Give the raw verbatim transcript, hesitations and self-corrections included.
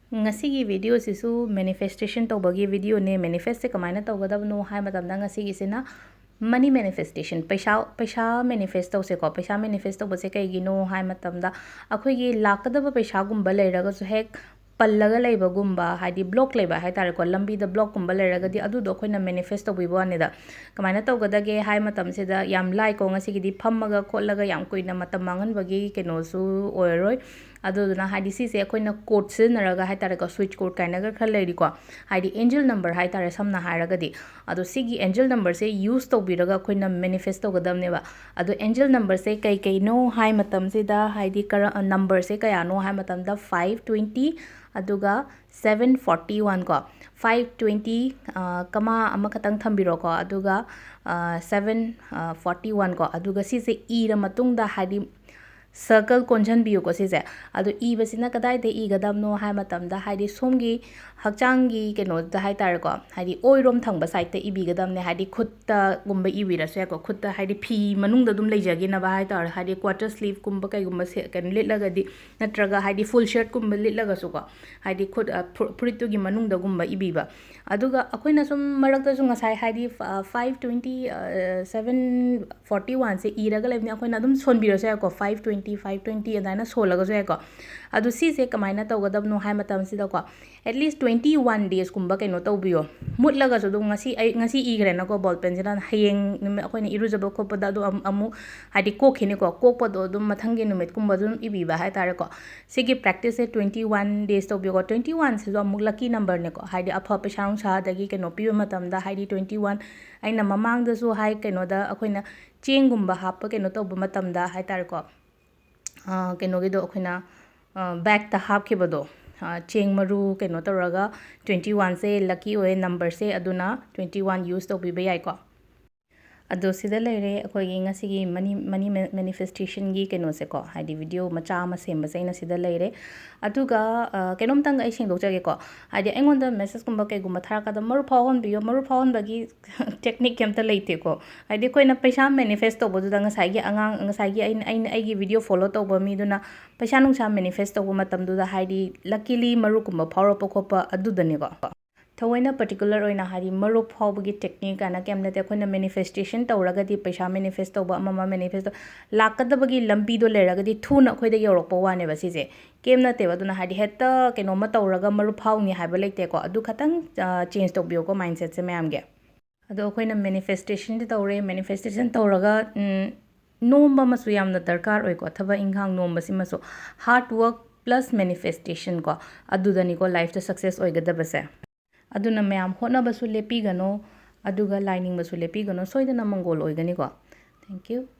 ꯉꯁꯤꯒꯤ videoꯁꯤꯁꯨ manifestation ꯇꯧꯕꯒꯤ videoꯅꯦ꯫ Manifestꯁꯦ ꯀꯃꯥꯏꯅ ꯇꯧꯒꯗꯕꯅꯣ ꯍꯥꯏ ꯃꯇꯝꯗ, ꯉꯁꯤꯒꯤꯁꯤꯅ money manifestation, ꯄꯩꯁꯥ, ꯄꯩꯁꯥ manifest ꯇꯧꯁꯦꯀꯣ꯫ ꯄꯩꯁꯥ manifest ꯇꯧꯕꯁꯦ ꯀꯩꯒꯤꯅꯣ ꯍꯥꯏ ꯃꯇꯝꯗ, ꯑꯩꯈꯣꯏꯒꯤ ꯂꯥꯛꯀꯗꯕ ꯄꯩꯁꯥꯒꯨꯝꯕ ꯂꯩꯔꯒꯁꯨ ꯍꯦꯛ ꯄꯜꯂꯒ ꯂꯩꯕꯒꯨꯝꯕ, ꯍꯥꯏꯗꯤ block ꯂꯩꯕ ꯍꯥꯏ ꯇꯥꯔꯦꯀꯣ, ꯂꯝꯕꯤꯗ blockꯀꯨꯝꯕ ꯂꯩꯔꯒꯗꯤ ꯑꯗꯨꯗꯣ ꯑꯩꯈꯣꯏꯅ manifest ꯇꯧꯕꯤꯕ ꯋꯥꯅꯤꯗ꯫ ꯀꯃꯥꯏꯅ ꯇꯧꯒꯗꯒꯦ ꯍꯥꯏ ꯃꯇꯝꯁꯤꯗ, ꯌꯥꯝ ꯂꯥꯏꯀꯣ, ꯉꯁꯤꯒꯤꯗꯤ ꯐꯝꯃꯒ ꯈꯣꯠꯂꯒ ꯌꯥꯝ ꯀꯨꯏꯅ ꯃꯇꯝ ꯃꯥꯡꯍꯟꯕꯒꯤ ꯀꯩꯅꯣꯁꯨ ꯑꯣꯏꯔꯔꯣꯏ꯫ ꯑꯗꯨꯗꯨꯅ ꯍꯥꯏꯗꯤ ꯁꯤꯁꯦ ꯑꯩꯈꯣꯏꯅ code ꯁꯤꯖꯤꯟꯅꯔꯒ ꯍꯥꯏ ꯇꯥꯔꯦꯀꯣ, switch code ꯀꯥꯏꯅꯒ ꯈꯔ ꯂꯩꯔꯤꯀꯣ, ꯍꯥꯏꯗꯤ angel number ꯍꯥꯏ ꯇꯥꯔꯦ ꯁꯝꯅ ꯍꯥꯏꯔꯒꯗꯤ꯫ ꯑꯗꯣ ꯁꯤꯒꯤ angel numberꯁꯦ use ꯇꯧꯕꯤꯔꯒ ꯑꯩꯈꯣꯏꯅ manifest ꯇꯧꯒꯗꯕꯅꯦꯕ꯫ ꯑꯗꯣ angel numberꯁꯦ ꯀꯩ ꯀꯩꯅꯣ ꯍꯥꯏ ꯃꯇꯝꯁꯤꯗ, ꯍꯥꯏꯗꯤ ꯀꯔ-, numberꯁꯦ ꯀꯌꯥꯅꯣ ꯍꯥꯏ ꯃꯇꯝꯗ, five twenty, ꯑꯗꯨꯒ seven forty one ꯀꯣ, five twenty, ꯑ, comma ꯑꯃꯈꯛꯇꯪ ꯊꯝꯕꯤꯔꯣꯀꯣ, ꯑꯗꯨꯒ, ꯑ, seven forty one ꯀꯣ, ꯑꯗꯨꯒ ꯁꯤꯁꯦ ꯏꯔ ꯃꯇꯨꯡꯗ, ꯍꯥꯏꯗꯤ circle ꯀꯣꯟꯁꯤꯟꯕꯤꯌꯨꯀꯣ ꯁꯤꯁꯦ꯫ ꯑꯗꯣ ꯏꯕꯁꯤꯅ ꯀꯗꯥꯏꯗ ꯏꯒꯗꯕꯅꯣ ꯍꯥꯏ ꯃꯇꯝꯗ, ꯍꯥꯏꯗꯤ ꯁꯣꯝꯒꯤ ꯍꯛꯆꯥꯡꯒꯤ ꯀꯩꯅꯣꯗ ꯍꯥꯏ ꯇꯥꯔꯦꯀꯣ, ꯍꯥꯏꯗꯤ ꯑꯣꯏꯔꯣꯝ ꯊꯪꯕ sideꯇ ꯏꯕꯤꯒꯗꯕꯅꯦ, ꯍꯥꯏꯗꯤ ꯈꯨꯠꯇꯒꯨꯝꯕ ꯏꯕꯤꯔꯁꯨ ꯌꯥꯏꯀꯣ, ꯈꯨꯠꯇ ꯍꯥꯏꯗꯤ ꯐꯤ ꯃꯅꯨꯡꯗ ꯑꯗꯨꯝ ꯂꯩꯖꯈꯤꯅꯕ ꯍꯥꯏ ꯇꯥꯔꯦ, ꯍꯥꯏꯗꯤ quarter sleeveꯀꯨꯝꯕ ꯀꯩꯒꯨꯝꯕ ꯁꯦ-, ꯀꯩꯅꯣ ꯂꯤꯠꯂꯒꯗꯤ, ꯅꯠꯇ꯭ꯔꯒ ꯍꯥꯏꯗꯤ full shirtꯀꯨꯝꯕ ꯂꯤꯠꯂꯒꯁꯨꯀꯣ, ꯍꯥꯏꯗꯤ ꯈꯨꯠ, ꯑ, ꯐꯨ-, ꯐꯨꯔꯤꯠꯇꯨꯒꯤ ꯃꯅꯨꯡꯗꯒꯨꯝꯕ ꯏꯕꯤꯕ꯫ ꯑꯗꯨꯒ ꯑꯩꯈꯣꯏꯅ ꯁꯨꯝ ꯃꯔꯛꯇꯁꯨ ꯉꯁꯥꯏ ꯍꯥꯏꯗꯤ, ꯑ, five twenty, ꯑ, seven forty oneꯁꯦ ꯏꯔꯒ ꯂꯩꯕꯅꯤ, ꯑꯩꯈꯣꯏꯅ ꯑꯗꯨꯝ ꯁꯣꯟꯕꯤꯔꯁꯨ ꯌꯥꯏꯀꯣ, five twenty, five twenty ꯑꯗꯨꯃꯥꯏꯅ ꯁꯣꯜꯂꯒꯁꯨ ꯌꯥꯏꯀꯣ꯫ ꯑꯗꯨ ꯁꯤꯁꯦ ꯀꯃꯥꯏꯅ ꯇꯧꯒꯗꯕꯅꯣ ꯍꯥꯏ ꯃꯇꯝꯁꯤꯗꯀꯣ, at least twenty one daysꯀꯨꯝꯕ ꯀꯩꯅꯣ ꯇꯧꯕꯤꯌꯣ꯫ ꯃꯨꯠꯂꯒꯁꯨ ꯑꯗꯨꯝ ꯉꯁꯤ ꯑꯩ, ꯉꯁꯤ ꯏꯈ꯭ꯔꯦꯅꯀꯣ ball penꯁꯤꯅ, ꯍꯌꯦꯡ ꯅꯨꯃꯤꯠ ꯑꯩꯈꯣꯏꯅ ꯏꯔꯨꯖꯕ ꯈꯣꯠꯄꯗ ꯑꯗꯨ ꯑꯃꯨꯛ, ꯑꯃꯨꯛ ꯍꯥꯏꯗꯤ ꯀꯣꯛꯈꯤꯅꯤꯀꯣ, ꯀꯣꯛꯄꯗꯣ ꯑꯗꯨꯝ ꯃꯊꯪꯒꯤ ꯅꯨꯃꯤꯠꯀꯨꯝꯕ ꯑꯗꯨꯝ ꯏꯕꯤꯕ ꯍꯥꯏ ꯇꯥꯔꯦꯀꯣ꯫ ꯁꯤꯒꯤ practiceꯁꯦ twenty one days ꯇꯧꯕꯤꯌꯨꯀꯣ꯫ Twenty oneꯁꯤꯁꯨ ꯑꯃꯨꯛ lucky numberꯅꯦꯀꯣ, ꯍꯥꯏꯗꯤ ꯑꯐ ꯄꯩꯁꯥ ꯅꯨꯡꯁꯥ ꯑꯗꯒꯤ ꯀꯩꯅꯣ ꯄꯤꯕ ꯃꯇꯝꯗ, ꯍꯥꯏꯗꯤ twenty one, ꯑꯩꯅ ꯃꯃꯥꯡꯗꯁꯨ ꯍꯥꯏ, ꯀꯩꯅꯣꯗ ꯑꯩꯈꯣꯏꯅ ꯆꯦꯡꯒꯨꯝꯕ ꯍꯥꯞꯄ ꯀꯩꯅꯣ ꯇꯧꯕ ꯃꯇꯝꯗ ꯍꯥꯏ ꯇꯥꯔꯦꯀꯣ, ꯑ, ꯀꯩꯅꯣꯒꯤꯗꯣ ꯑꯩꯈꯣꯏꯅ, ꯑ, bagꯇ ꯍꯥꯞꯈꯤꯕꯗꯣ, ꯑ, ꯆꯦꯡ ꯃꯔꯨ ꯀꯩꯅꯣ ꯇꯧꯔꯒ, twenty oneꯁꯦ lucky ꯑꯣꯏꯌꯦ numberꯁꯦ, ꯑꯗꯨꯅ twenty one use ꯇꯧꯕꯤꯕ ꯌꯥꯏꯀꯣ꯫ ꯑꯗꯣ ꯁꯤꯗ ꯂꯩꯔꯦ ꯑꯩꯈꯣꯏꯒꯤ ꯉꯁꯤꯒꯤ money money manifestationꯒꯤ ꯀꯩꯅꯣꯁꯦꯀꯣ, ꯍꯥꯏꯗꯤ video ꯃꯆꯥ ꯑꯃ ꯁꯦꯝꯕꯁꯦ ꯑꯩꯅ ꯁꯤꯗ ꯂꯩꯔꯦ꯫ ꯑꯗꯨꯒ ꯀꯩꯅꯣꯝꯇꯪ ꯑꯩ ꯁꯦꯡꯗꯣꯛꯆꯒꯦꯀꯣ꯫ ꯍꯥꯏꯗꯤ ꯑꯩꯉꯣꯟꯗ messageꯀꯨꯝꯕ ꯀꯩꯒꯨꯝꯕ ꯊꯥꯔꯛꯀꯥꯟꯗ ꯃꯔꯨꯞ ꯐꯥꯎꯍꯟꯕꯤꯌꯣ, ꯃꯔꯨꯞ ꯐꯥꯎꯍꯟꯕꯒꯤ technique ꯀꯩꯝꯇ ꯂꯩꯇꯦꯀꯣ꯫ ꯍꯥꯏꯗꯤ ꯑꯩꯈꯣꯏꯅ ꯄꯩꯁꯥ manifest ꯇꯧꯕꯗꯨꯗ ꯉꯁꯥꯏꯒꯤ ꯑꯉꯥꯡ, ꯉꯁꯥꯏꯒꯤ ꯑꯩꯅ, ꯑꯩꯅ ꯑꯩꯒꯤ video follow ꯇꯧꯕ ꯃꯤꯗꯨꯅ ꯄꯩꯁꯥ ꯅꯨꯡꯁꯥ manifest ꯇꯧꯕ ꯃꯇꯝꯗꯨꯗ ꯍꯥꯏꯗꯤ luckily ꯃꯔꯨꯞꯀꯨꯝꯕ ꯐꯥꯎꯔꯛꯄ ꯈꯣꯠꯄ ꯑꯗꯨꯗꯅꯦꯀꯣ꯫ ꯊꯑꯣꯏꯅ particular ꯑꯣꯏꯅ ꯍꯥꯏꯗꯤ ꯃꯔꯨꯞ ꯐꯥꯎꯕꯒꯤ technique ꯀꯥꯏꯅ ꯀꯩꯝ ꯅꯠꯇꯦ꯫ ꯑꯩꯈꯣꯏꯅ manifestation ꯇꯧꯔꯒꯗꯤ ꯄꯩꯁꯥ manifest ꯇꯧꯕ, ꯑꯃ ꯑꯃ manifest ꯇꯧ-, ꯂꯥꯛꯀꯗꯕꯒꯤ ꯂꯝꯕꯤꯗꯣ ꯂꯩꯔꯒꯗꯤ ꯊꯨꯅ ꯑꯩꯈꯣꯏꯗ ꯌꯧꯔꯛꯄ ꯋꯥꯅꯦꯕ ꯁꯤꯁꯦ꯫ ꯀꯩꯝ ꯅꯠꯇꯦꯕ꯫ ꯑꯗꯨꯅ ꯍꯥꯏꯗꯤ ꯍꯦꯛꯇ ꯀꯩꯅꯣꯝꯃ ꯇꯧꯔꯒ ꯃꯔꯨꯞ ꯐꯥꯎꯅꯤ ꯍꯥꯏꯕ ꯂꯩꯇꯦꯀꯣ꯫ ꯑꯗꯨ ꯈꯇꯪ change ꯇꯧꯕꯤꯌꯣꯀꯣ mindsetꯁꯦ ꯃꯌꯥꯝꯒꯤ꯫ ꯑꯗꯣ ꯑꯩꯈꯣꯏꯅ manifestationꯗꯤ ꯇꯧꯔꯦ꯫ Manifestation ꯇꯧꯔꯒ ꯅꯣꯝꯕ ꯑꯃꯁꯨ ꯌꯥꯝꯅ ꯗꯔꯀꯥꯔ ꯑꯣꯏꯀꯣ꯫ ꯊꯕꯛ ꯏꯟꯈꯥꯡ ꯅꯣꯝꯕꯁꯤꯃꯁꯨ hard work plus manifestation ꯀꯣ, ꯑꯗꯨꯗꯅꯤꯀꯣ lifeꯇ success ꯑꯣꯏꯒꯗꯕꯁꯦ꯫ ꯑꯗꯨꯅ ꯃꯌꯥꯝ ꯍꯣꯠꯅꯕꯁꯨ ꯂꯦꯞꯄꯤꯒꯅꯣ, ꯑꯗꯨꯒ ꯂꯥꯏꯅꯤꯡꯕꯁꯨ ꯂꯦꯞꯄꯤꯒꯅꯣ, ꯁꯣꯏꯗꯅ ꯃꯪꯒꯣꯜ ꯑꯣꯏꯒꯅꯤꯀꯣ꯫ Thank you꯫